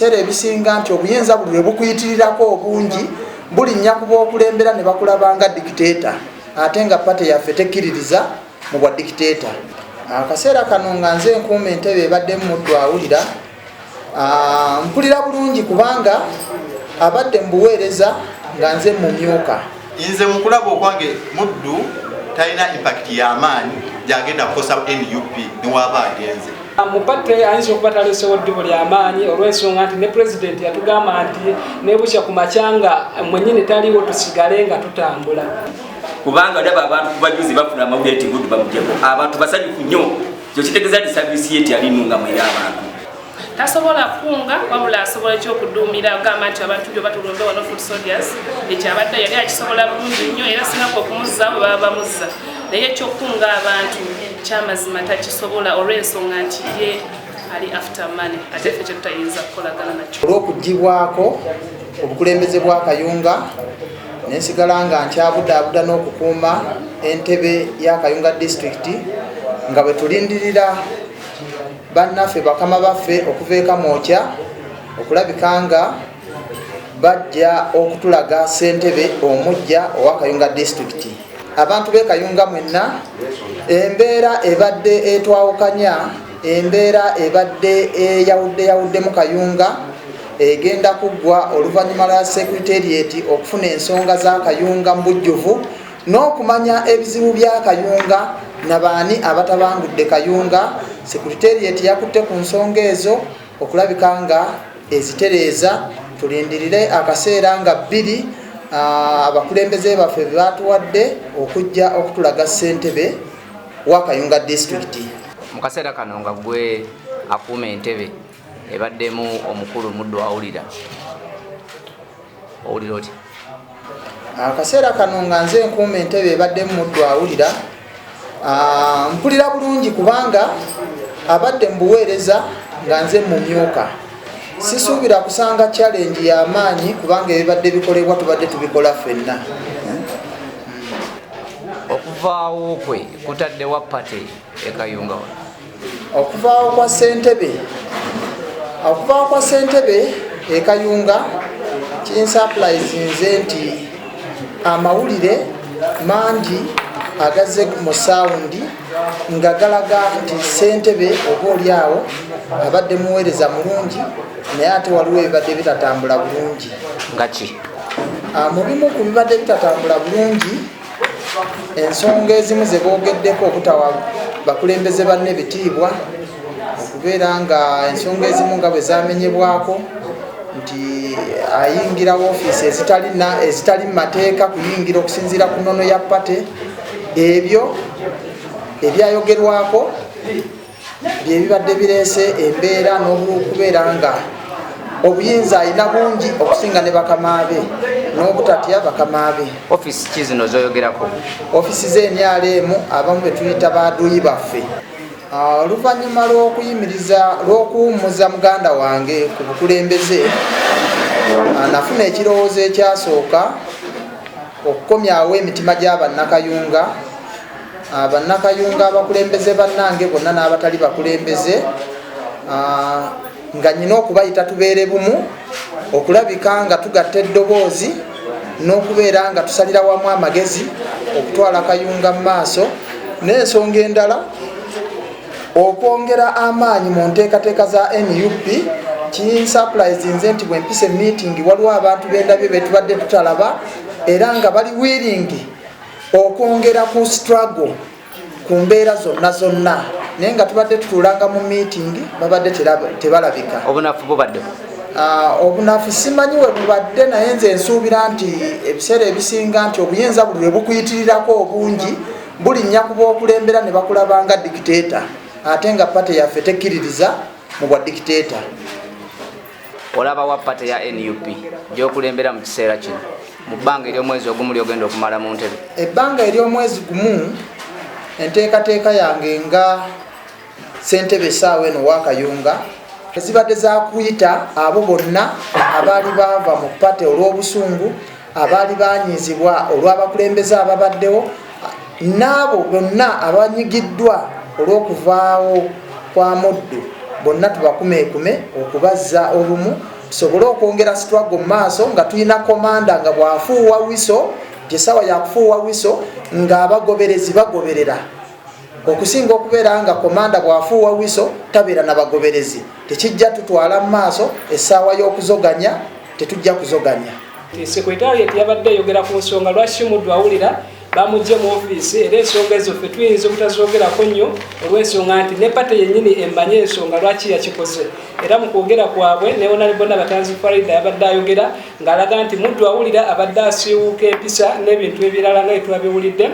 Ebiseera ebisinga nti obuyinza buli lwe bukuyitirirako obungi, bulinnya ku b'okulembera ne bakulaba nga dictator, ate nga party yaffe tekkiririza mu bwa dictator. Akaseera kano nga nze nkuuma entebe ebaddemu Muddu awulira, mpulira bulungi kubanga abadde mu buweereza nga nze mumyuka. Nze mu kulaba okwange, Muddu talina impact y'amaanyi gyagenda kukosa NUP newaba agenze. Mu party ayinza okuba taleesewo ddibu lyamaanyi, olw'ensonga nti ne pulezidenti yatugamba nti nebukya ku makya nga mwenyini taliwo, tusigale nga tutambula. Kubanga ndaba abantu bajuzi bafuna amawulire nti Muddu bamugyeko, abantu basanyufu nnyo. Kyo kitegeeza nti service ye teyali nnungamu eri abantu. Tasobola kukunga, wabula asobola ekyokuduumira, agamba nti abantu byo batulumbe wano, foot soldiers. Ekyo abadde yali akisobola bulungi nnyo, era sinako okumuzza bwe baba bamuzza. Naye ekyokukunga abantu, kyamazima takisobola, olw'ensonga nti ye ali after money, ate ffe kyetutayinza kukolagana nakyo. Olw'okugibwako obukulembeze bwa Kayunga, nensigala nga nkyabudaabuda n'okukuuma entebe ya Kayunga Disitulikiti, nga bwe tulindirira bannaffe, bakama baffe okuva e Kamwokya okulabika nga bajja okutulaga ssentebe omujja owa Kayunga Disitulikiti. Abantu b'e Kayunga mwenna, embeera ebadde etwawukanya, embeera ebadde eyawudde yawuddemu Kayunga egenda kuggwa oluvannyuma lwa secretariat okufuna ensonga za Kayunga mu bujjuvu n'okumanya ebizibu bya Kayunga nabaani abatabangudde Kayunga. Secretariat yakutte ku nsonga ezo okulabika nga ezitereeza. Tulindirire akaseera nga 2, abakulembeze baffe be batuwadde okujja okutulaga ssentebe wa Kayunga Disitulikiti. Mu kaseera kano nga gwe akuuma entebe ebaddemu omukulu Muddu awulira, owulira otya? Akaseera kano nga nze nkuuma entebe ebaddemu Muddu awulira, mpulira bulungi kubanga abadde mu buweereza nga nze mumyuka. Sisuubira kusanga challenge y'amaanyi kubanga ebibadde bikolebwa tubadde tubikola ffenna. Okuvaawo kwe kutaddewa party e Kayunga? Okuvaawo kwa ssentebe e Kayunga kinsurprisinze nti amawulire mangi agazze mu sound nga galaga nti ssentebe oba oli awo abadde muweereza mulungi, naye ate waliwo ebibadde bitatambula bulungi. Nga ki? Mu bimu ku bibadde bitatambula bulungi, ensonga ezimu ze boogeddeko, obutawa bakulembeze banne bitiibwa, okubeera nga ensonga ezimu nga bwe zamenyebwako nti ayingira woofiisi ezitali mu mateeka kuyingira okusinziira ku nnono ya party. Ebyo ebyayogerwako bye bibadde bireese embeera n'okubeera nga obuyinza alina bungi okusinga ne bakamaabe n'obutatya bakamaabe. Ofiisi ki zino zoyogerako? Ofiisi z'NRM, abamu be tuyita baduyi baffe. Oluvannyuma lw'okuyimiriza, lw'okuwummuza muganda wange ku bukulembeze, nafuna ekirowoozo ekyasooka okukomyawo emitima gy'abannakayunga. Bannakayunga, abakulembeze bannange bonna n'abatali bakulembeze, nga nyina okubayita tubeere bumu okulabika nga tugatta eddoboozi n'okubeera nga tusalira wamu amagezi okutwala Kayunga mu maaso. N'ensonga endala, okwongera amaanyi mu nteekateeka za NUP. Kinsurprisinze nti bwe mpisa meeting, waliwo abantu bendabye betubadde tutalaba era nga bali willing okwongera ku struggle ku mbeera zonna zonna, naye nga tubadde tutuulanga mu meeting babadde tebalabika. Obunafu bubaddewo? Obunafu simanyi we bubadde, naye nze nsuubira nti ebiseera ebisinga nti obuyinza buli lwe bukuyitirirako obungi, bulinnya ku b'okulembera ne bakulaba nga dictator, ate nga party yaffe tekkiririza mu bwa dictator. Olaba wa party ya NUP gyokulembera mu kiseera kino, mu bbanga ery'omwezi ogumu lyogenda okumala mu ntebe? Ebbanga ery'omwezi gumu, enteekateeka yange nga ssentebe essaawa eno wa Kayunga zibadde zakuyita abo bonna abaali baava mu party olw'obusungu, abaali banyiizibwa olw'abakulembeze ababaddewo, n'abo bonna abanyigiddwa olw'okuvaawo kwa Muddu. Bonna tubakumeekume okubazza obumu, tusobole okwongera struggle mu maaso nga tulina commander, nga bw'afuuwa wiso gyesawa yakufuuwa wiso ng'abagoberezi bagoberera, okusinga okubeera nga commander bw'afuuwa wiso tabeera na bagoberezi. Tekijja tutwala mu maaso. Essaawa y'okuzoganya tetujja kuzoganya. Secretariat yabadde eyogera ku nsonga lwaki Muddu awulira bamugye mu ofiisi, era ensonga ezo ffe tuyinza obutazogerako nnyo olw'ensonga nti ne party yennyini emanye ensonga lwaki yakikoze. Era mu kwogera kwabwe ne Honorable Nabatanzi Farida yabadde ayogera ng'alaga nti Muddu awulira abadde asiiwuuka empisa n'ebintu ebirala nga etwabiwulidde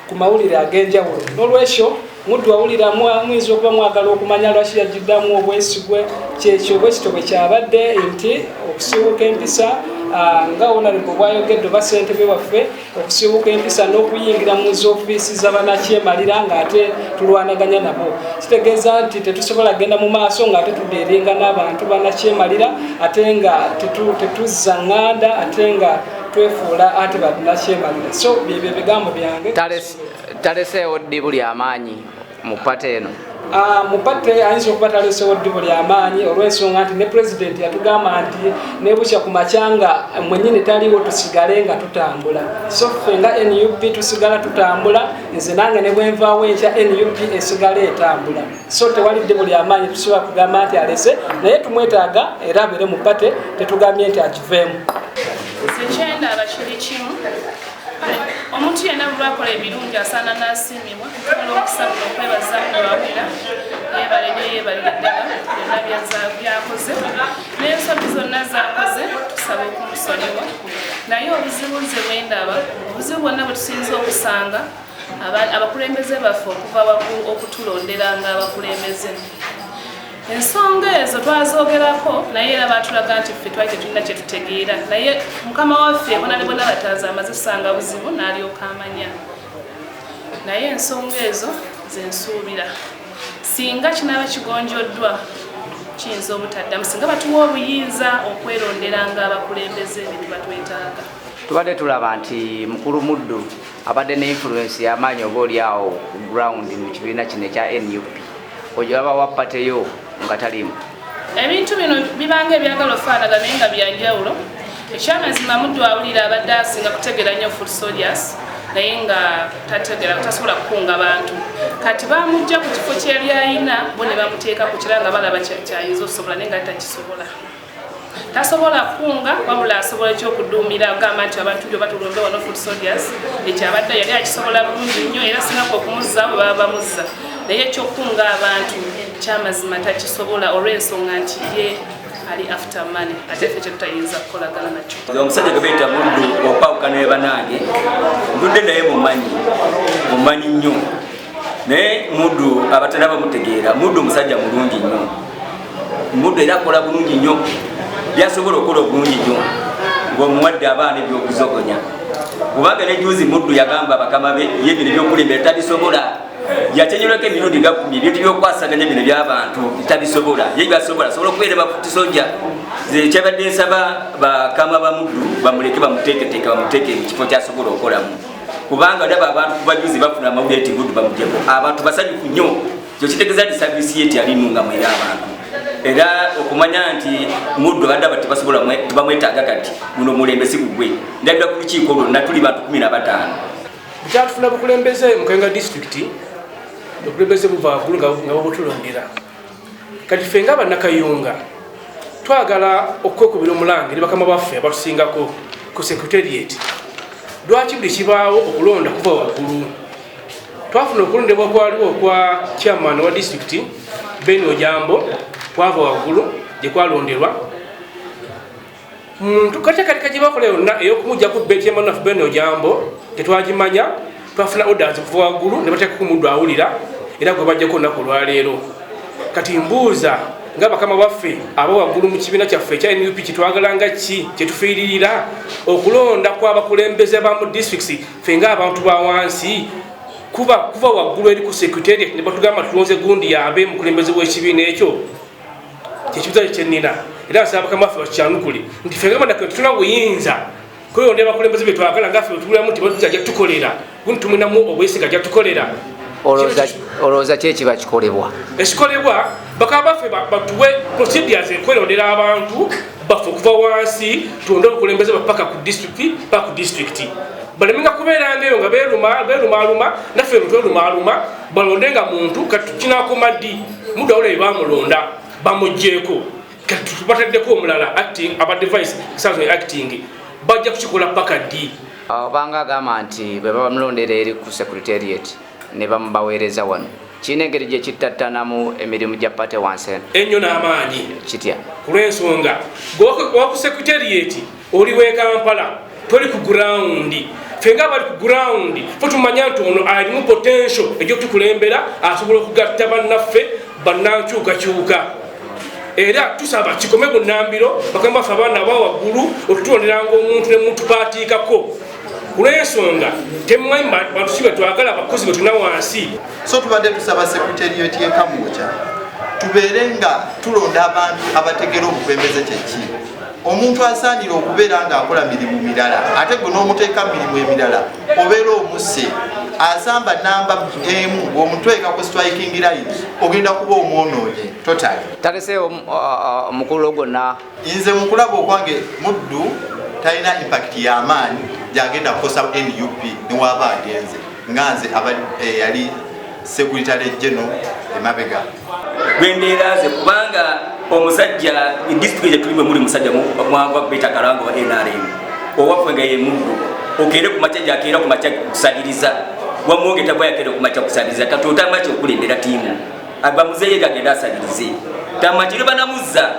ku mawulire ag'enjawulo. N'olwekyo Muddu awulira muyinza okuba mwagala okumanya lwaki yagiddamu obwesigwe. Kyekyo bwekityo bwe kyabadde nti okusiiwuuka empisa, nga Honorable bwayogedde oba ssentebe waffe, okusiiwuuka empisa n'okuyingira mu zoofiisi z'abanakyemalira ng'ate tulwanaganya nabo, kitegeeza nti tetusobola kugenda mu maaso ng'ate tudeeringa n'abantu banakyemalira, ate nga tetuzza ŋŋanda, ate nga twefuula ate banakyemalira. So byebyo ebigambo byange. Taleseewo ddibu lyamaanyi mu party eno? Mu party ayinza okuba taleseewo ddibu lyamaanyi olw'ensonga nti ne pulezidenti yatugamba nti nebukya ku makya nga mwennyini taliiwo, tusigale nga tutambula. So ffe nga NUP tusigala tutambula. Nze nange ne bwenvaawo enkya, NUP esigala etambula. So tewali ddibu lyamaanyi tusobola kugamba nti alese, naye tumwetaaga era abeere mu party. Tetugambye nti akiveemu. Nze kyendaba kiri kimu. Kale omuntu yenna bwe lwakola ebirungi asaana n'asiimibwa. Tusobola okusabula okwebaza Muddu awulira, yeebale nnyo, yeebalire ddala byonna byakoze n'ensobi zonna zakoze, tusaba okumusonyiwa. Naye obuzibu nze bwendaba, obuzibu bwonna bwe tusinza okusanga, abakulembeze baffe okuva waggulu okutulonderanga abakulembeze, ensonga ezo twazogerako, naye era batulaga nti ffe twali tetulina kyetutegeera. Naye mukama waffe Honorable Nabatanzi amaze tusanga buzibu n'alyoka amanya. Naye ensonga ezo zensuubira singa kinaaba kigonjoddwa kiyinza obutaddamu, singa batuwa obuyinza okweronderanga abakulembeze be tuba twetaaga. Tubadde tulaba nti mukulu Muddu abadde ne influence y'amaanyi oba oli awo ku ground mu kibiina kino ekya NUP. Ogiraba wa party yo nga taliimu? Ebintu bino bibanga ebyagala ofaanagana naye nga byanjawulo. Ekyamazima Muddu awulira abadde asinga kutegeera nnyo foot soldiers, naye nga tategera, tasobola kukunga bantu. Kati bamugja ku kifo kyeyali ayina bo ne bamuteeka ku kira nga balaba kyayinza okusobola, naye nga takisobola. Tasobola kukunga, wabula asobola ekyokuduumira, agamba nti abantu byo batulumbe wano foot soldiers. Ekyo abadde yali akisobola bulungi nnyo, era singa okumuzza bwe baba bamuzza. Naye ekyokukunga abantu kyamazima takisobola olw'ensonga nti ye ali after money, ate ffe kyetutayinza kukolagana nakyo. Nze omusajja gwe bayita Muddu, okwawukana ne banange ndudde naye mumanyi, mumanyi nnyo. Naye Muddu abatera bamutegeera. Muddu musajja mulungi nnyo. Muddu era akola bulungi nnyo, byasobola okukola obulungi nnyo ng'omuwadde abaana ebyokuzogonya, kubanga ne juzi Muddu yagamba bakama be ye bino ebyokulembera tabisobola. Yakyenyulako emirundi ga 10, ebintu byokwasaganya bino byabantu tabisobola. Ye byasobola, asobola okubeera ba foot soldier. Nze kyabadde nsaba bakama ba Muddu bamuleke, bamuteeketeeke, bamuteeke mu kifo kyasobola okukolamu, kubanga ndaba abantu kubajuzi bafuna amawulire nti Muddu bamugyeko, abantu basanyufu nnyo. Kyo kitegeeza nti service ye teyali nnungamu eri abantu, era okumanya nti Muddu abadde aba tebasobola tebamwetaaga. Kati guno omulembe si gugwe. Ndabira ku lukiiko lwonna tuli bantu 15. Bukyatufuna bukulembeze mu Kayunga Disitulikiti, obukulembeze buva waggulu nga bubutulondera. Kati ffe nga Bannakayunga twagala okwekubira omulange ne bakama baffe abatusingako ku secretariat. Lwaki buli kibaawo okulonda kuva waggulu? Twafuna okulondebwa kwaliwo okwa chairman wa disitulikiti Ben Ojambo, kwava waggulu gye kwalonderwa muntu. Kati kati gye bakola yonna ey'okumugjaku chairman waffe Ben Ojambo tetwagimanya. Twafuna orders kuva waggulu ne bateekako Muddu awulira, era gwe bajjako olunaku olwaleero. Kati mbuuza nga bakama baffe aba waggulu mu kibiina kyaffe ekya NUP, kyetwagala nga ki kyetufiiririra okulonda kw'abakulembeze ba mu districts, ffe ng'abantu ba wansi kuba kuva waggulu eri ku secretariat ne batugamba tulonze gundi yabe mukulembeze w'ekibiina ekyo? Kyekibuzo kyenina, era nsaba bakama baffe bakyanukule nti ffe nga bannakayunga tetulina buyinza kweyonda abakulembeze betwagala nga ffe betubulamu nti bajja tukolera, gundi tumwinamu obwesiga ajja tukolera. Olowooza ki ekiba kikolebwa? Ekikolebwa, bakaba baffe batuwe procedures ekwerondera abantu baffe okuva wansi, tulonde obukulembeze paka ku district, paka ku district, balemenga kubeeranga eyo nga beerumaaluma, naffe eno twerumaaluma. Balonde nga muntu. Kati kinakoma ddi? Muddu awula bamulonda, bamugjeeko, kati bataddeko omulala acting, abadde vice sazo acting. Bajja kukikola paka ddi? Obanga agamba nti bwe bamulondera eri ku secretariat ne bamubaweereza wano, kirina engeri gye kittattanamu emirimu gya party wansi eno? Ennyo n'amaanyi. Kitya? Ku lw'ensonga waku secretariat oli w'e Kampala, toli ku ground. Ffe nga abali ku ground fe tumanya nti ono alimu potential egyotukulembera, asobola okugatta bannaffe bannankyukakyuka. Era tusaba kikome bunambiro, bakama baffe abaana aba waggulu otutulonderanga omuntu ne mutupaatiikako, ku lw'ensonga temumanyi bantu si betwagala, abakozi betulina wansi. So tubadde tusaba secretariat y'e Kamwokya tubeere nga tulonda abantu abategera obukulembeze kyeki. Omuntu asaanira okubeera ng'akola mirimu mirala, ate gwe n'omuteeka mu mirimu emirala, obeera omusse. Asamba namba emu, bw'omuteeka ku striking line ogenda kuba omwonoonye total. Taleseewo omukululo gwonna. Nze mu kulaba okwange, Muddu talina impact y'amaanyi gyagenda kukosa NUP newaba agenze, nga nze yali secretary general emabega. Lwembeera ze, kubanga omusajja disitulikiti gyetulimu muli musajja mwangu beta Kalanga wa NRM owaffe nga ye Muddu. Okeere ku makya, gyakeera ku makya kusabiriza, wamwonge tagwa yakeera ku makya kusabiriza. Kati otamaki okulembera tiimu, bamuzeeye gagenda asabirize, tamakire banamuzza,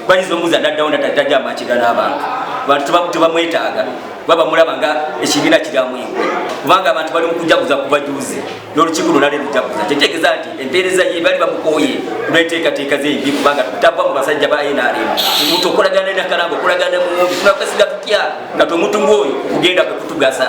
bayinza omuza naddawo natajja amakiga n'abantu. Abantu tebamwetaaga kuba bamulaba nga ekibiina kiramu enkwe, kubanga abantu bali mu kujaguza kuva juzi n'olukiiko lwonna lujaguza. Kyetegeeza nti empeereza ye bali bamukooye olw'enteekateeka zembi, kubanga tava mu basajja ba NRM. Omuntu okolagana ne Nakalanga, okolagana ne Muwonge, tunakwesiga tutya nga ti omuntu ng'oyo kugenda kwe kutugasa?